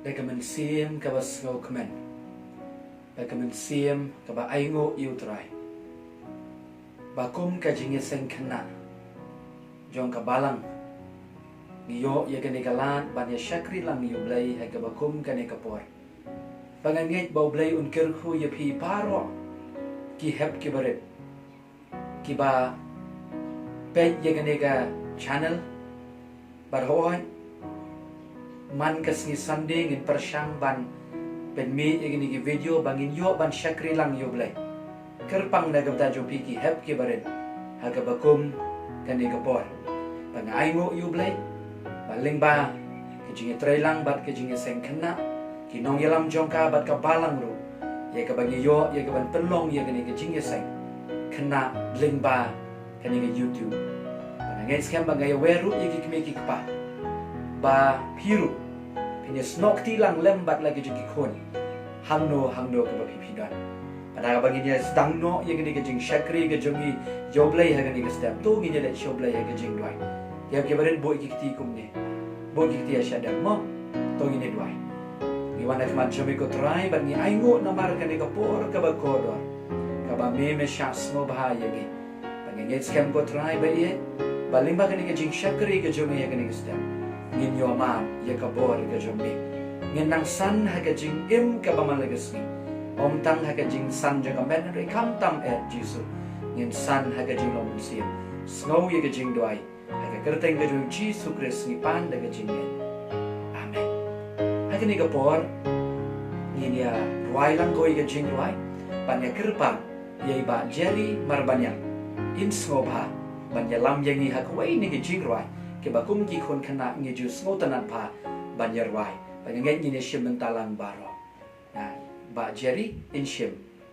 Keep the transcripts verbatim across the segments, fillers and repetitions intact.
Da ka mynsiem kaba sngewkmen, da ka mynsiem kaba ainguh ïa U Trai, ba kum ka jingïaseng khynnah jong ka balang, ngi ïoh ïa kane ka lad ban ïa shakri lang ïa U Blei ha kaba kum kane ka por. Ba nga ngeit ba U Blei un kyrkhu ïa phi baroh ki hep ki barit kiba peit ïa kane ka channel. Bad hooid, man ka sngi Sunday ngin pyrshang ban pynmih ïa kine ki video ba ngin ïoh ban shakri lang ïa U Blei. Kyrpang na ka bynta jong phi ki hep ki barit ha kaba kum kane ka por. Ba nga ainguh ïa U Blei ba lyngba ka jingïatreilang bad ka jingïaseng khynnah, ki nongïalam jong ka bad ka balang ruh, ïa kaba ngi ïoh ïa kaban pynlong ïa kane ka jingïaseng khynnah lyngba kane ka YouTube. Ba nga ngeit skhem ba nga ïawer ruh ïa ki kmie ki kpa ba phi ruh phin ïasnoh kti lang lem bad la ki jong ki khun hangno hangno kaba phi phi don. Bad haba ngin ïa sdang noh ïa kane ka jingshakri ka jong ngi ïa U Blei ha kane ka step, to ngin ïa leit sha U Blei ha ka jingduwai. Ki hep ki barit, buh ïa ki kti kumne, buh ïa ki kti ha shadem mo. To ngin ïa duwai. Ngi wan ha khmat jong me ko Trai bad ngi ainguh namar kane ka por kaba kordor kaba me me shah sngewbha ïa ngi. Ba ngi ngeit skhem ko Trai ba ïeit ba lyngba kane ka jingshakri ka jong me ha kane ka step, ngin ïoh mad ïa ka bor ka jong me. Ngin nang san ha ka jingim kaba man la ka sngi, ym tang ha ka jingsan jong ka met hynrei khamtam eh Jisu, ngin san ha ka jinglong mynsiem. Sngew ïa ka jingduwai ha ka kyrteng ka jong U Jisu Khrist ngi pan da ka jingngeit. Amen. Ha kane ka por ngin ïa rwai lang ko ïa ka jingrwai ban ïa kyrpad ïa i Bah Jerry Marbaniang, in sngewbha ban ïalam ïa ngi ha kawei na ki jingrwai kiba kum ki khun khynnah ngi ju sngewtynnat bha ban ïa rwai. Ba nga ngeit ngin ïa shim bynta lang baroh. Na, Bah Jerry, in shim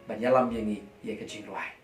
ban ïalam ïa ngi ïa ka jingrwai.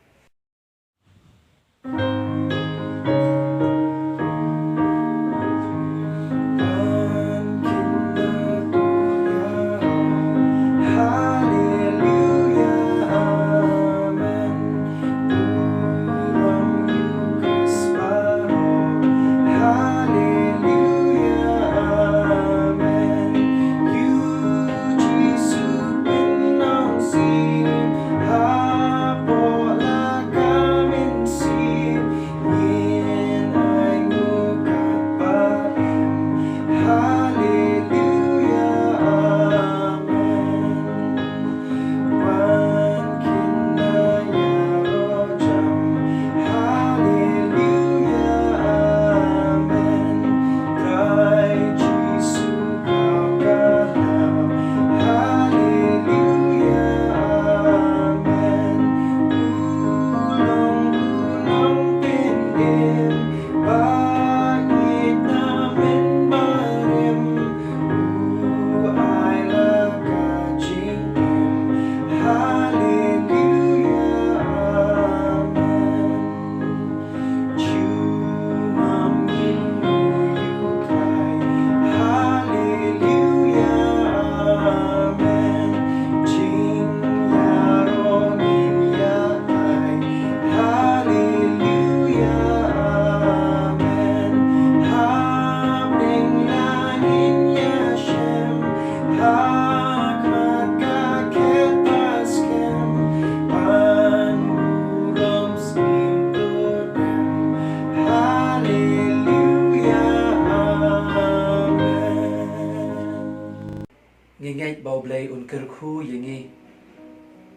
Ngi ngeit ba U Blei un kyrkhu ïa ngi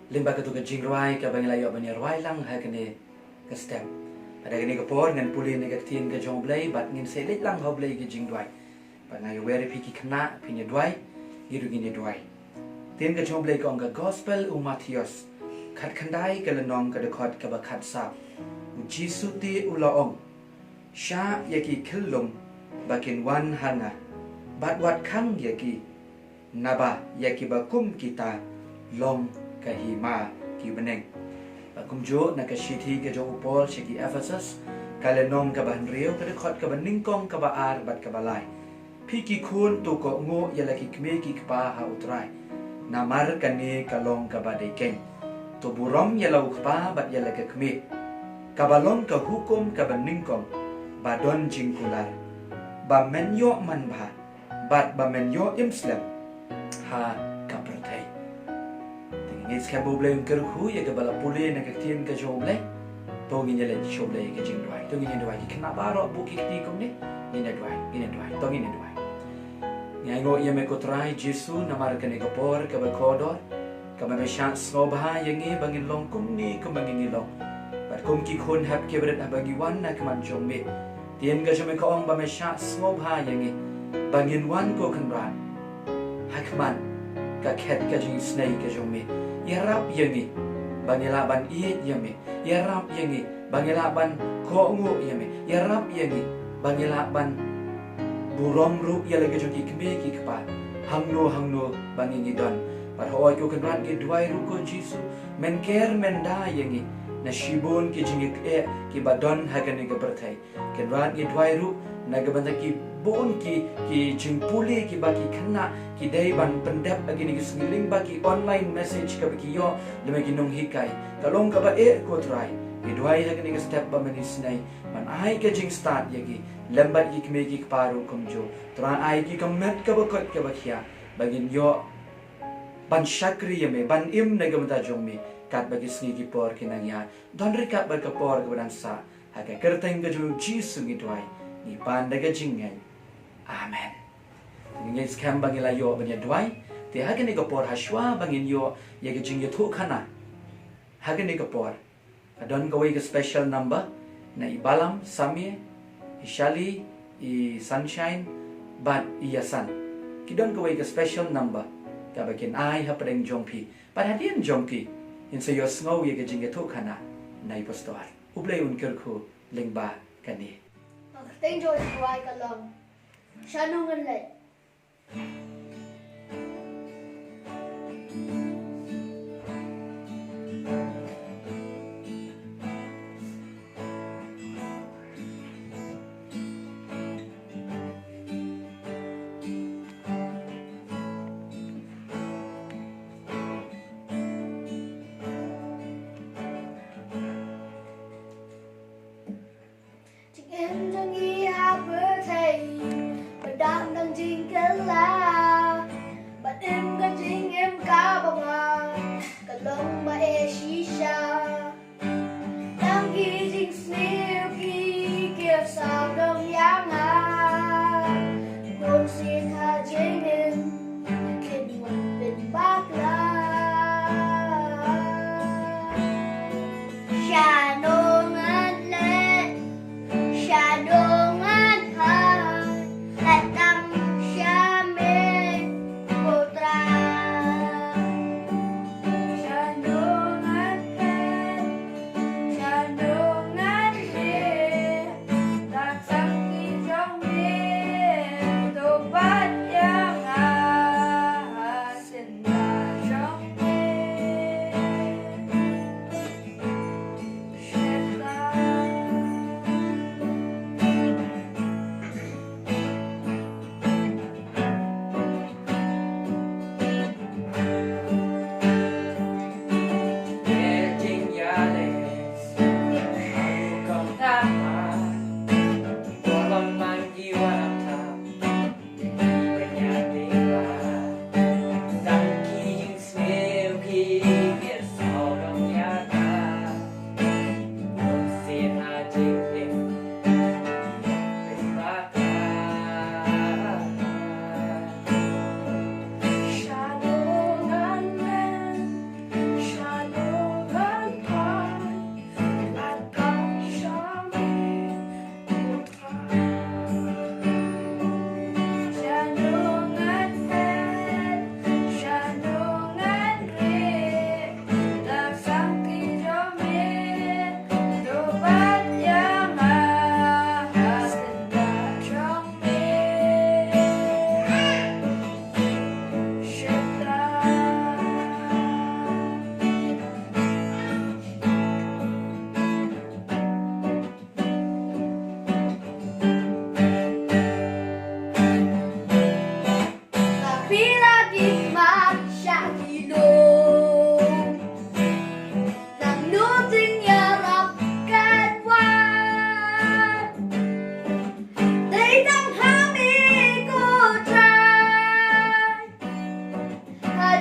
lyngba katu ka jingrwai kaba ngi la ïoh ban ïa rwai lang ha kane ka step. Bad ha kane ka por ngan pule na ka ktien ka jong U Blei bad ngin sa leit lang ha U Blei ka jingduwai. Bad nga ïawer ïa phi ki khynnah phin ïa duwai, ngi ruh ngin ïa duwai. Ktien ka jong U Blei ka ong, ka Gospel u Mathaios khatkhyndai ka lynnong ka dkhot kaba khatsaw. U Jisu te u la ong, shah ïa ki khyllung ba kin wan ha nga bad wat khang ïa ki, naba ïa kiba kum kita long ka hima ki bneng. Bad kumjuh na ka shithi ka jong u Paul sha ki Ephesus, ka lynnong kaba hynriew ka dkhot kaba nyngkong, kaba ar bad kaba lai. Phi ki khun, to kohnguh ïa la ki kmie ki kpa ha U Trai, namar kane ka long kaba dei keiñ. To burom ïa la u kpa bad ïa la ka kmie, kaba long ka hukum kaba nyngkong ba don jingkular, ba men ïoh manbha bad ba men ïoh im slem. ha ka pyrthei. Te ngin ïa skhem ba U Blei un kyrkhu ïa kaba la pule na ka ktien ka jong U Blei. To ngin ïa leit sha U Blei ka jingduwai. To ngin ïa duwai. Ki khynnah baroh buh ki kti kumne. Ngin ïa duwai, ngin ïa duwai. To ngin ïa duwai. Ngi ainguh ïa me ko Trai Jisu namar kane ka por kaba kordor, kaba me shah sngewbha ïa ngi ba ngin long kumne kumba ngi ngi long. Bad kum ki khun hep ki barit haba ngi wan na khmat jong me, ktien ka jong me ka ong ba me shah sngewbha ïa ngi ba ngin wan ko Kynrad ha khmat ka khet ka jingisynei ka jong me. Ïarap ïa ngi ba ngi lah ban ïeit ïa me. Ïarap ïa ngi ba ngi lah ban kohnguh ïa me. Ïarap ïa ngi ba ngi lah ban burom ruh ïa la ka jong ki kmie ki kpa hangno hangno ba ngi ngi don. Bad hooid ko Kynrad ngi duwai ruh ko Jisu, men ker men da ïa ngi na shibun ki jingïakeh kiba don ha kane ka pyrthei. Kynrad ngi duwai ruh na ka bynta ki bun ki, ki jingpule kiba ki khynnah ki dei ban pyndep ha kine ki sngi lyngba ki online message kaba ki ïoh lem ki nonghikai. Ka long kaba eh ko Trai, ngi duwai ha kane ka step ba men isynei ban ai ka jingstad ïa ki lem bad ki kmie ki kpa ruh kumjuh. Trai ai ki ka met kaba koit kaba khiah ba ngin ïoh ban shakri ïa me, ban im na ka bynta jong me katba ki sngi ki por ki nang ïaid. Don ryngkat bad ka por kaba dang sah. Ha ka kyrteng ka jong u Jisu ngi duwai, ngi pan da ka jingngeit. Amen. Ngi ngeit skhem ba ngi la ïoh ban ïa duwai. Te ha kane ka por hashwa ba ngin ïoh ïa ka jingïathuhkhana, ha kane ka por ka don kawei ka special number na i Balam Samie, i Shali, i Sunshine bad i Yasan. Ki don kawei ka special number kaba kin ai hapdeng jong phi. Bad hadien jong ki, ngin sa ïohsngew ïa ka jingïathuhkhana na i Pastor. U Blei un kyrkhu lyngba kane. Ka kyrteng jong u Trai ka long. Shano ngan leit? Jingim jong ngi ha pyrthei, ba dang dang jingkylla.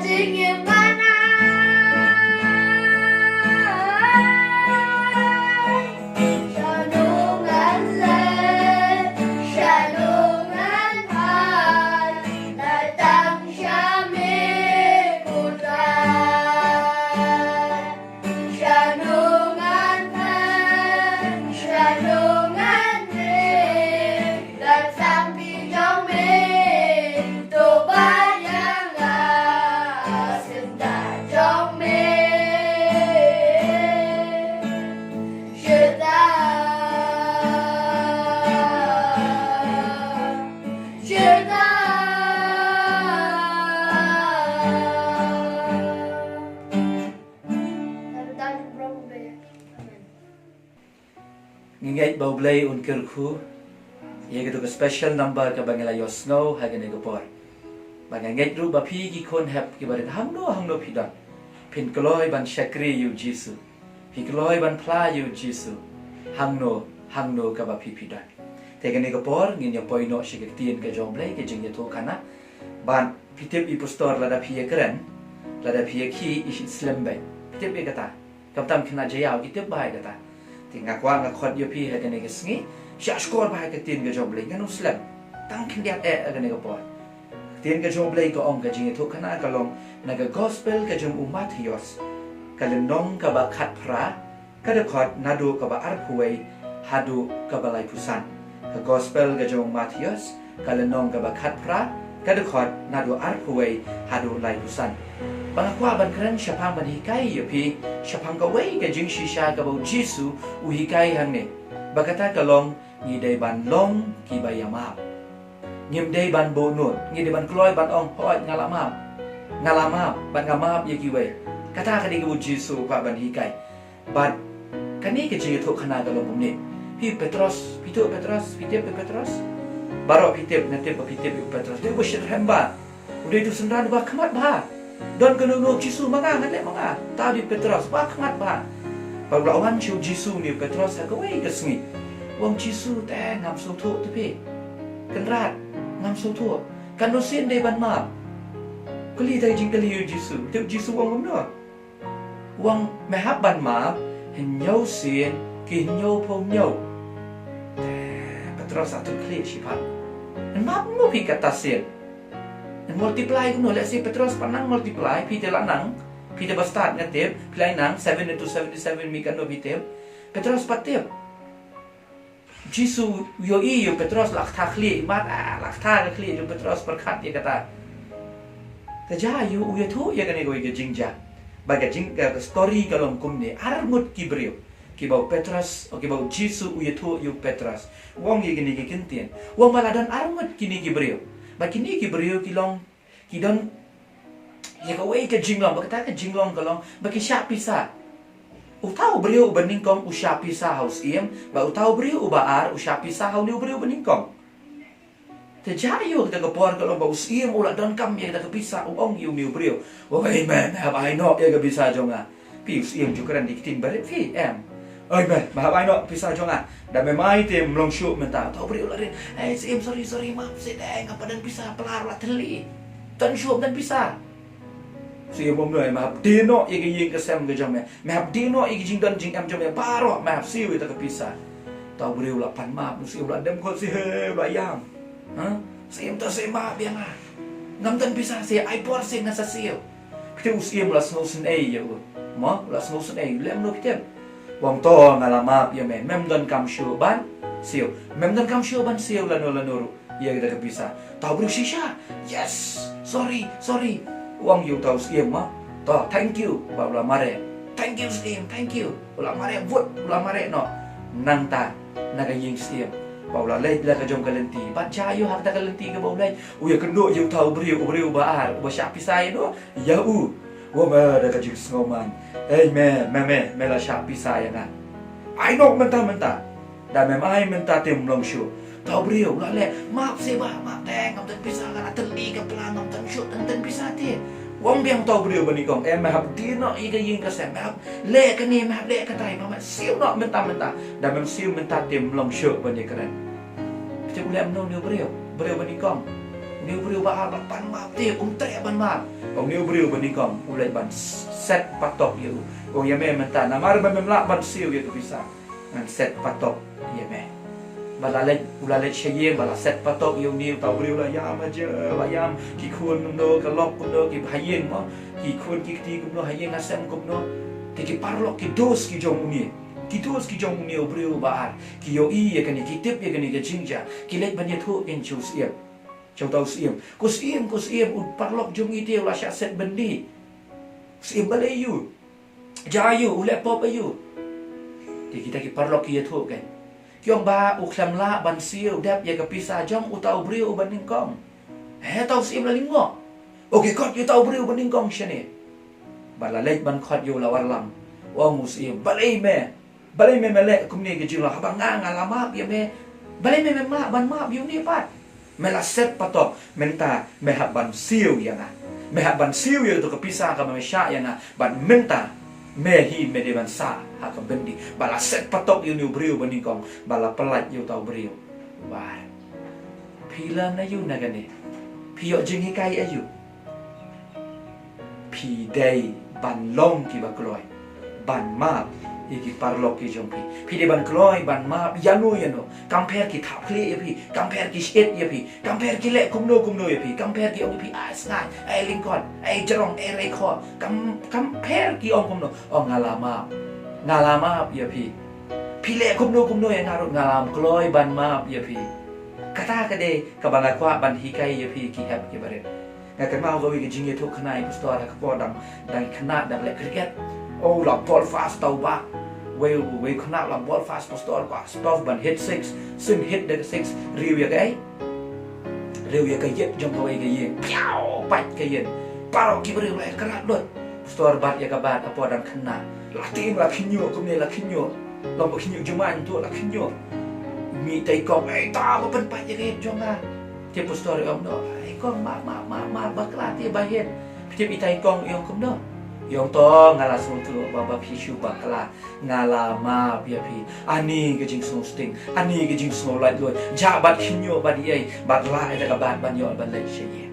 Ngi ngeit ba U Blei un kyrkhu ïa kito ka special number kaba ngi la ïohsngew ha kane ka por. Ba nga ngeit ruh ba phi ki khun hep kiba rit hangno hangno phi don, phin kloi ban shakri ïa U Jisu. Phi kloi ban phla ïa U Jisu hangno hangno kaba phi phi don. Te kane ka por ngin ïa poi noh sha ka ktien ka jong U Blei, ka jingïathuhkhana. Bad phi tip i pastor lada phi ïa kren, lada phi ïa khih, i shit slem bha. Phi tip ïa kata. Khamtam khynnah jaïaw ki tip bha ïa kata. Te nga kwah nga khot ïa phi ha kane ka sngi, shah shkor bha ha ka ktien ka jong U Blei, ngin ym slem. Tang khyndiat eh ha kane ka por. Ka ktien ka jong U Blei ka ong, ka jingïathuhkhana ka long na ka gospel ka jong u Mathaios, ka lynnong kaba khatphra, ka dkhot naduh kaba arphew wei haduh kaba laiphew san. Ka gospel ka jong u Mathaios, ka lynnong kaba khatphra, ka dkhot naduh arphew wei haduh laiphew san. Ba nga kwah ban kren shaphang ban hikai ïa phi shaphang kawei ka jingshisha kaba U Jisu u hikai hangne. Ba kata ka long, ngi dei ban long kiba ïamap. Ngim dei ban buhnud, ngi dei ban kloi ban ong, hooid nga la map. Nga la map, bad nga map ïa kiwei. Kata ka dei kaba U Jisu u kwah ban hikai. Bad kane ka jingïathuhkhana ka long kumne. Phi Petros, phi tip Petros, phi tip ïa u Petros? Baroh phi tip, nga tip ba phi tip ïa u Petros. Dei uba shitrhem bha. U dei utu u synran uba khmat bha. Don kano kano, Jisu, ma nga, ngan leh ma nga. Uta u dei u Petros, uba khmat bha. Bad u la wan sha u Jisu une u Petros ha kawei ka sngi. U ong, Jisu, te ngam sngewthuh te phi. Kynrad, ngam sngewthuh. Katno sien dei ban map? Kylli ïa ka jingkylli ïa u Jisu. Te u Jisu u ong kumno? U ong, me hap ban map hynñiew sien ki hynñiewphew hynñiew. Te Petros a tut khlieh shiphang. Yn map kumno phi kata sien? Yn multiply kumno? Lehse Petros pat nang multiply, phi te la nang, phi te ba stad nga tip, phi la nang seven into seventy-seven, mih katno phi tip. Petros pat tip. Jisu u ïohi ïa u Petros la kata khlieh, i mat, ah, la kata ka khlieh, ïa u Petros pyrkhat ïa kata. Te jia ïa u, u ïathuh ïa kane kawei ka jingjia. Ba ka jing, ka, ka story ka long kumne, arngut ki briew kiba u Petros, o kiba u Jisu u ïathuh ïa u Petros. U ong ïa kine ki ktien. U ong ba la don arngut kine ki briew. Ba kine ki briew ki long, ki don ïa kawei ka jinglong, ba kata ka jinglong ka long ba ki shah pisa. Uta u briew uba nyngkong u shah pisa ha u syiem, bad uta u briew uba ar u shah pisa ha une u briew uba nyngkong. Te jia ïa u, kata ka por ka long ba u syiem u la donkam ïa kata ka pisa, u ong ïa une u briew, oi me, me hap ai noh ïa ka pisa jong nga. Phi, u syiem ju kren da ki ktien barit phi, em. Oi me, me hap ai noh pisa jong nga. Da mem ai te ym long shuh mynta. Uta u briew u la rit. Ei syiem, sorry, sorry, map seh te, nga pat don pisa, pla ruh la thylli. Don shuh, don pisa. Syiem u ong, me hap die noh ïa ka ïing ka sem ka jong me. Me hap die noh ïa ka jingdon jingem jong me baroh, me hap siew ïa kata ka pisa. Uta u briew u la pan map, u syiem u la dem khot seh, he, u la ïam. Ha? Syiem, to seh map ïa nga. Ngam don pisa seh, ai por seh ngan sa siew. Phi tip u syiem u la sngewsynei ïa u. Mo, u la sngewsynei, leh kumno phi tip? U ong, to nga la map ïa me, mem donkam shuh ban siew. Mem donkam shuh ban siew lano lano ruh ïa kata ka pisa. Uta u briew shisha. Yes, sorry, sorry. U ong ïa uta u syiem, mo. To, thank you. Bad u la mareh. Thank you syiem, thank you. U la mareh, vut, u la mareh noh. Nangta na ka ïing syiem. Bad u la leit la ka jong ka lynti. Bad jia ïa u, ha kata ka lynti kaba u leit, u ïakynduh ïa uta u briew, u briew uba ar, uba shah pisa ïa u, ïa u. U ong, eh, da ka jingsngewman, ei me, me, me, me la shah pisa ïa nga. Ai noh mynta mynta. Da mem ai mynta te ym long shuh. Uta u briew u la leh, map seh bah, map te, ngam don pisa, ka la thylli ka pla, ngam don shuh, ngam don pisa te. U ong biang uta u briew ba nyngkong, eh, me hap die noh ïa ka ïing ka sem, me hap leh kane, me hap leh katai, ba me siew noh mynta mynta. Da mem siew mynta te ym long shuh ban ïakren. Phi tip u leh kumno une u briew, briew ba nyngkong? Une u briew ba ar u la pan map te, um treh ban map. Une u briew ba nyngkong u leit ban set patok ïa u. U ong ïa me mynta, namar ba mem lah ban siew ïa ka pisa, ngan set patok ïa me. Ba la leit, u la leit sha ïing, ba la set patok ïa une, uta u briew la ïam, ha ja la ïam, ki khun kumno, ka lok kumno, ki ha ïing mo, ki khun ki kti kumno, ha ïing ha sem kumno. Te ki paralok ki dost ki jong une, ki dost ki jong une u briew ba ar, ki ïohi ïa kane, ki tip ïa kane ka jingjia, ki leit ban ïathuh ïa u syiem. Sha uta u syiem, ko syiem, ko syiem, u paralok jong ngi te u la shah set byndi. Syiem, balei ïa u? Jia ïa u, u leh pop ïa u? Te kita ki paralok ki ïathuh kein, ki ong ba u khlem lah ban siew dep ïa ka pisa jong uta u briew uba nyngkong. He, uta u syiem la lyngngoh. Okay, khot ïa uta u briew uba nyngkong shane. Ba la leit ban khot ïa u la wallam. U ong u syiem, balei me, balei me me leh kumne ka jinglong, haba nga nga la map ïa me? Balei me mem lah ban map ïa une pat? Me la set patok, mynta me hap ban siew ïa nga. Me hap ban siew ïa kato ka pisa kaba me shah ïa nga, bad mynta me hi me dei ban sah ha ka byndi. Ba la set patok ïa une u briew ba nyngkong, ba la pyllait ïa uta u briew. Ba, phi learn aïu na kane? Phi ïoh jinghikai aïu? Phi dei ban long kiba kloi ban map ïa ki paralok ki jong phi. Phi dei ban kloi ban map ïano ïano. Kam pher ki thap khlieh ïa phi, kam pher ki shit ïa phi, kam pher ki leh kumno kumno ïa phi, kam pher ki ong ïa phi, ai sngaid, ai lyngkot, ai jrong, ai reikhoh. Kam, kam pher ki ong kumno. Ong, nga la map, nga la map ïa phi. Phi leh kumno kumno ïa nga ruh, nga la kloi ban map ïa phi. Kata ka dei kaba nga kwah ban hikai ïa phi, ki hep ki barit. Nga kynmaw kawei ka jingïathuhkhana i pastor ha ka por dang, dang khynnah, dang leh cricket. Oh, la ball fast uta u bah. Wei, wei khynnah la ball fast, pastor kwah stop ban hit six. Syn hit da ka six, riew ïa kaei? Riew ïa ka ïit jong kawei ka ïing. Piaw! Pait ka ïing. Baroh ki briew la ïakrat lut. Pastor bat ïa ka bat ha por dang khynnah. La tieng, la khynñiuh kumne, la khynñiuh. Long ba khynñiuh jumai to, la khynñiuh. Mih tai kong, "Ei, ta ba pynpait ïa ka ïit jong nga." Te pastor i ong, "No, ei kong, map, map, map, map, bakla te ba hit." Phi tip i tai kong i ong kumno? I ong, "To, nga la sngewthuh ba, ba phi shu bakla. Nga la map ïa phi. Ani ka jingsngewsting, ani ka jingsngewlaitluid. Jah bad khynñiuh bad ïei, bad lah ïa ka bat ban ïoh ban leit sha ïing."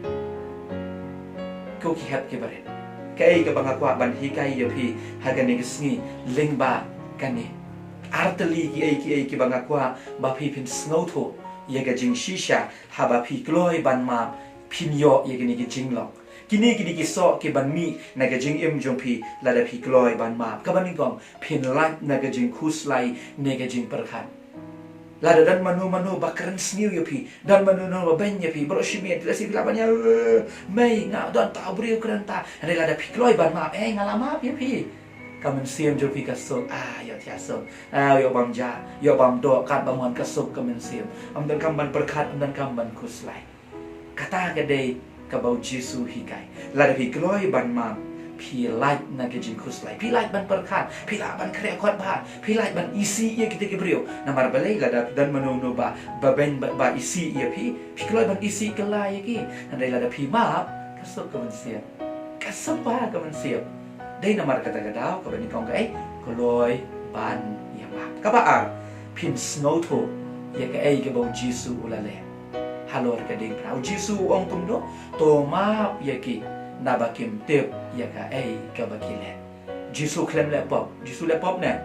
Ko ki hep ki barit, kaei kaba nga kwah ban hikai ïa phi ha kane ka sngi lyngba kane? Artylli kiei kiei kiba nga kwah ba phi phin sngewthuh ïa ka jingshisha, haba phi kloi ban map, phin ïoh ïa kine ki jinglong. Kine, kine ki soh kiban mih na ka jingim jong phi lada phi kloi ban map. Kaba nyngkong, phin lait na ka jingkhuslai ne ka jingpyrkhat. Lada don mano mano ba kren sniew ïa phi, don mano mano ba beiñ ïa phi, baroh shi miet, lehse phi lah ban ïa, "Eh, mei, nga don uta u briew kren ta." Hynrei lada phi kloi ban map, "Eh, nga la map ïa phi." Ka mynsiem jong phi ka suk, ah, ïoh thiah suk, ah, ïoh bam jah, ïoh bam doh, katba mon ka suk ka mynsiem. Ym donkam ban pyrkhat, ym donkam ban khuslai. Kata ka dei kaba u Jisu hikai. Lada phi kloi ban map, phi lait na ka jingkhuslai. Phi lait ban pyrkhat, phi lah ban khreh khot bha, phi lait ban isih ïa kita ki briew. Namar balei? Lada don mano mano ba, ba beiñ, ba, ba isih ïa phi, phi kloi ban isih kylla ïa ki. Hynrei lada phi map, ka suk ka mynsiem. Ka suk bha ka mynsiem. Dei namar kata ka daw kaba nyngkong kaei? Kloi ban ïa map. Kaba ar, phin sngewthuh ïa kaei kaba u Jisu u la leh halor ka diengphna. U Jisu u ong kumno? "To map ïa ki, naba kim tip ïa kaei kaba ki leh." Jisu khlem leh pop. Jisu leh pop ne?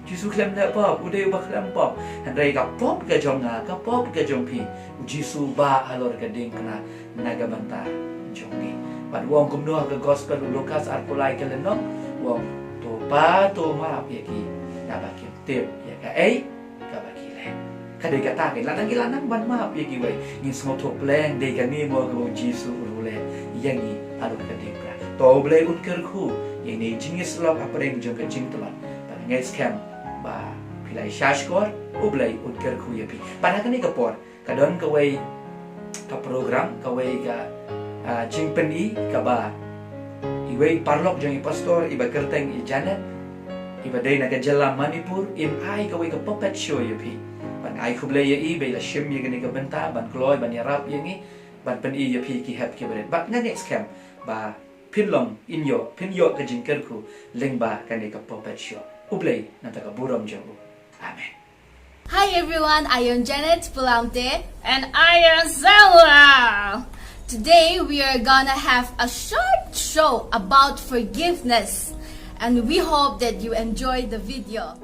Jisu khlem leh pop. U dei uba khlem pop. Hynrei ka pop ka jong nga, ka pop ka jong phi, u Jisu u bah halor ka diengphna na ka bynta jong ngi. Bad u ong kumno ha ka gospel u Lukas arphew lai ka lynnong? U ong, "To pa, to map ïa ki, naba kim tip ïa kaei kaba ki leh." Ka dei kata kein, lada ngi la nang ban map ïa kiwei, ngin sngewthuh pleng dei kane mo kaba u Jisu u leh ïa ngi halor ka diengphna. To U Blei un kyrkhu ïa kine ki jingïasyllok hapdeng jong ka jingtlot. Bad ngeit skhem ba phi la ïa shah shkor, U Blei un kyrkhu ïa phi. Bad ha kane ka por, ka don kawei ka program, kawei ka, ah, jingpyni kaba iwei i paralok jong i pastor iba kyrteng i Janet, iba dei na ka jylla Manipur, in ai kawei ka puppet show ïa phi. Ban ai khublei ïa i ba i la shim ïa kane ka bynta ban kloi ban ïarap ïa ngi, ban pyni ïa phi ki hep ki barit. Bad nga ngeit skhem ba phin long, in ïoh, phin ïoh ka jingkyrkhu lyngba kane ka puppet show. U Blei na ka bynta ka burom jong u. Amen. Hi everyone, I am Janet Pulamte. And I am Samuel. Today we are gonna have a short show about forgiveness, and we hope that you enjoy the video.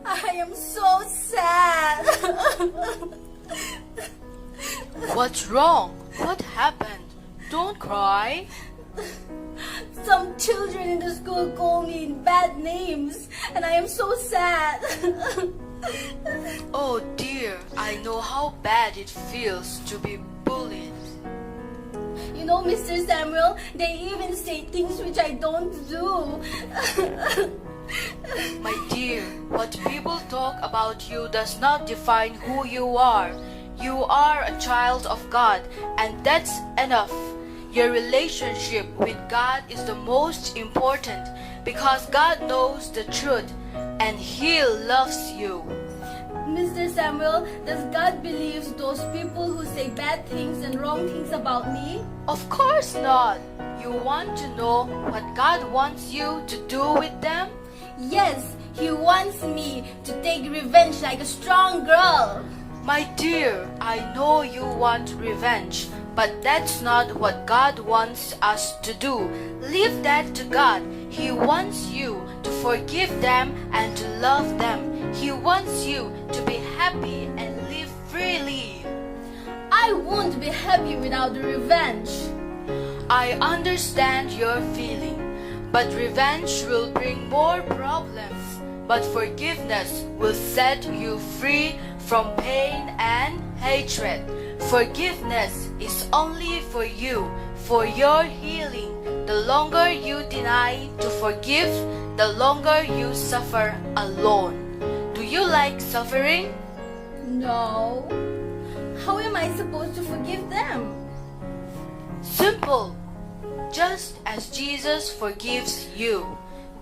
I am so sad. What's wrong? What happened? Don't cry. Some children in the school call me bad names, and I am so sad. Oh dear, I know how bad it feels to be bullied. You know, Mister Samuel, they even say things which I don't do. My dear, what people talk about you does not define who you are. You are a child of God, and that's enough. Your relationship with God is the most important because God knows the truth and He loves you. Mister Samuel, does God believe those people who say bad things and wrong things about me? Of course not. You want to know what God wants you to do with them? Yes, He wants me to take revenge like a strong girl. My dear, I know you want revenge, but that's not what God wants us to do. Leave that to God. He wants you to forgive them and to love them. He wants you to be happy and live freely. I won't be happy without the revenge. I understand your feeling, but revenge will bring more problems. But forgiveness will set you free from pain and hatred. Forgiveness is only for you, for your healing. The longer you deny to forgive, the longer you suffer alone. Do you like suffering? No. How am I supposed to forgive them? Simple. Just as Jesus forgives you,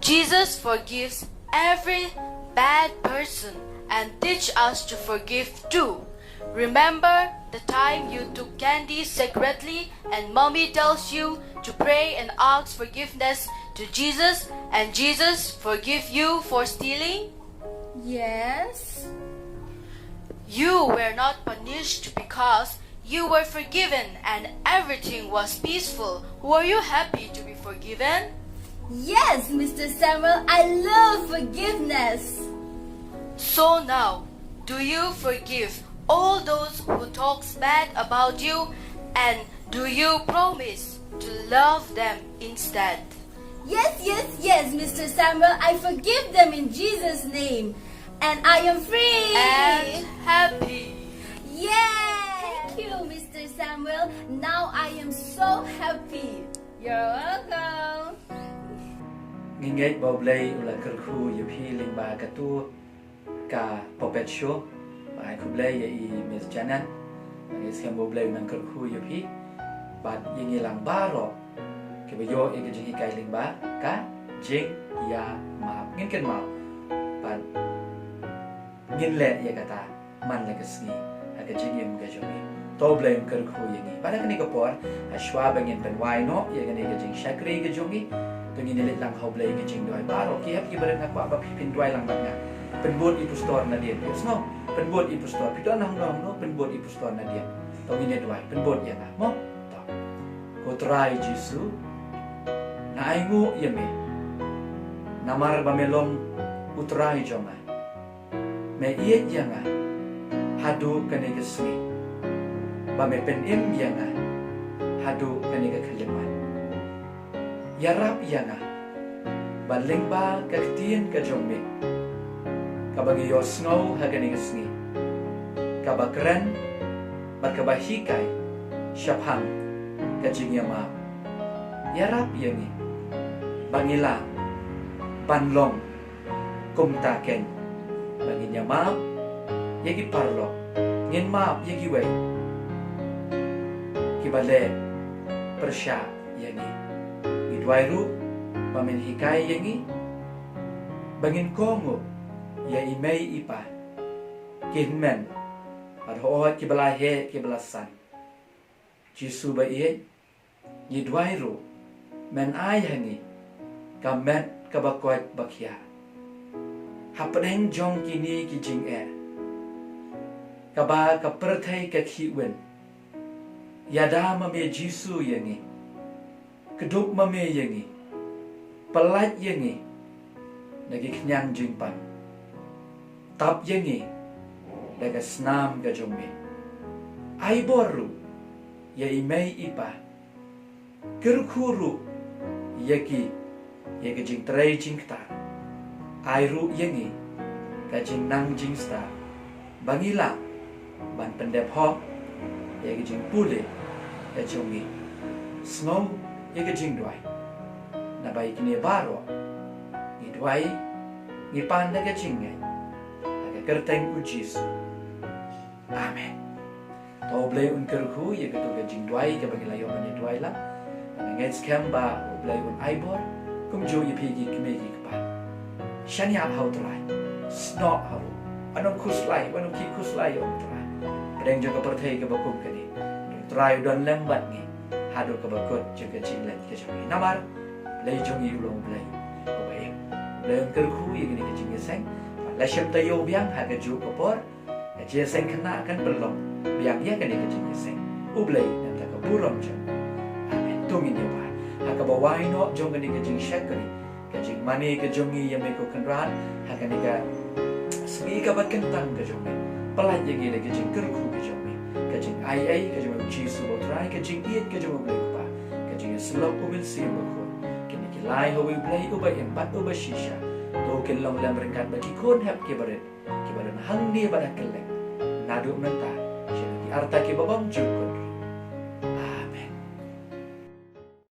Jesus forgives every bad person and teach us to forgive too. Remember the time you took candy secretly and mommy tells you to pray and ask forgiveness to Jesus and Jesus forgive you for stealing? Yes. You were not punished because you were forgiven and everything was peaceful. Were you happy to be forgiven? Yes, Mister Samuel, I love forgiveness. So now, do you forgive all those who talks bad about you, and do you promise to love them instead? Yes, yes, yes, Mister Samuel, I forgive them in Jesus' name. And I am free. And happy. Yay! Thank you, Mister Samuel. Now I am so happy. You're welcome. Ngi ngeit ba U Blei u la kyrkhu ïa phi lyngba katu ka puppet show. Ba ai khublei ïa i Miss Janet. Ngi sngewbha ba U Blei u nang kyrkhu ïa phi bad ïa ngi lang baroh kiba ïoh ïa ka jinghikai lyngba ka jingïamap. Ngin kynmaw bad ngin leh ïa kata man la ka sngi ha ka jingim ka jong ngi. To U Blei un kyrkhu ïa ngi. Bad ha kane ka por, ha shuwa ba ngin pynwai noh ïa kane ka jingshakri ka jong ngi, to ngin ïa leit lang ha U Blei ka jingduwai. Baroh ki hep ki barit, nga kwah ba phin duwai lang bad nga. Pynbud i pastor nadien. Ïohsngew, pynbud i pastor. Phi don hangno hangno, pynbud i pastor nadien. To ngin ïa duwai. Pynbud ïa nga mo. To. Ko Trai Jisu, nga ainguh ïa me namar ba me long U Trai jong nga. Me ïeit ïa nga haduh kane ka sngi, ba me pynim ïa nga haduh kane ka khyllipmat. Ïarap ïa nga ba lyngba ka ktien ka jong me kaba ngi ïohsngew ha kane ka sngi, kaba kren bad kaba hikai shaphang ka jingïamap. Ïarap ïa ngi ba ngi lah ban long kumta keiñ, ba ngin ïamap ïa ki paralok, ngin map ïa kiwei kiba leh pyrshah ïa ngi. Ngi duwai ruh ba men hikai ïa ngi ba ngin kohnguh ïa i mei i pa, ki hynmen bad hooid kiba la heh kiba la san. Jisu ba ïeit, ngi duwai ruh men ai ha ngi ka met kaba koit ba khiah. Hapdeng jong kine ki jingeh, kaba ka pyrthei ka khih win, ïada ma me Jisu ïa ngi. Kdup ma me ïa ngi. Pyllait ïa ngi da ki khñiang jingpang. Tap ïa ngi da ka snam ka jong me. Ai bor ruh ïa i mei i pa. Kyrkhu ruh ïa ki ïa ka jingtrei jingktah. Ai ruh ïa ngi ka jingnang jingstad ba ngi lah ban pyndep hok ïa ka jingpule ka jong ngi. Sngew ïa ka jingduwai. Naba ïa kine baroh ngi duwai, ngi pan da ka jingngeit ha ka kyrteng u Jisu. Amen. To U Blei un kyrkhu ïa kato ka jingduwai kaba ngi la ïoh ban ïa duwai lang. Nga ngeit skhem ba U Blei un ai bor kumjuh ïa phi ki kmie ki kpa. Shaniah ha U Trai. Snoh ha u. Wat nym khuslai, wat nym khuslai ïa U Trai. Pdeng jong ka pyrthei kaba kum kane, U Trai u don lem bad ngi haduh kaba kut jong ka jingleit ka jong ngi. Namar U Blei jong ngi u long U Blei uba im. U Blei un kyrkhu ïa kane ka jingïaseng. La shem taïew biang ha kajuh ka por. Ka jingïaseng khynnah kan pynlong biang ïa kane ka jingïaseng. U Blei na ka bynta ka burom jong u. Amen. To ngin ïa wad ha kaba wai noh jong kane ka jingshakri, ka jingmane ka jong ngi ïa me ko Kynrad ha kane ka sngi kaba kyntang ka jong me. Pyllait ïa ngi da ka jingkyrkhu ka jong me, ka jingai ei ka jong U Jisu U Trai, ka jingïeit ka jong U Blei Kpa, ka jingïasyllok U Mynsiem Bakhuid. Kine ki lai ha U Blei uba im bad uba shisha. To kin long lem ryngkat bad ki khun hep kiba rit kiba don hangne bad ha kylleng, naduh mynta sha ki arta kiba bymjukut.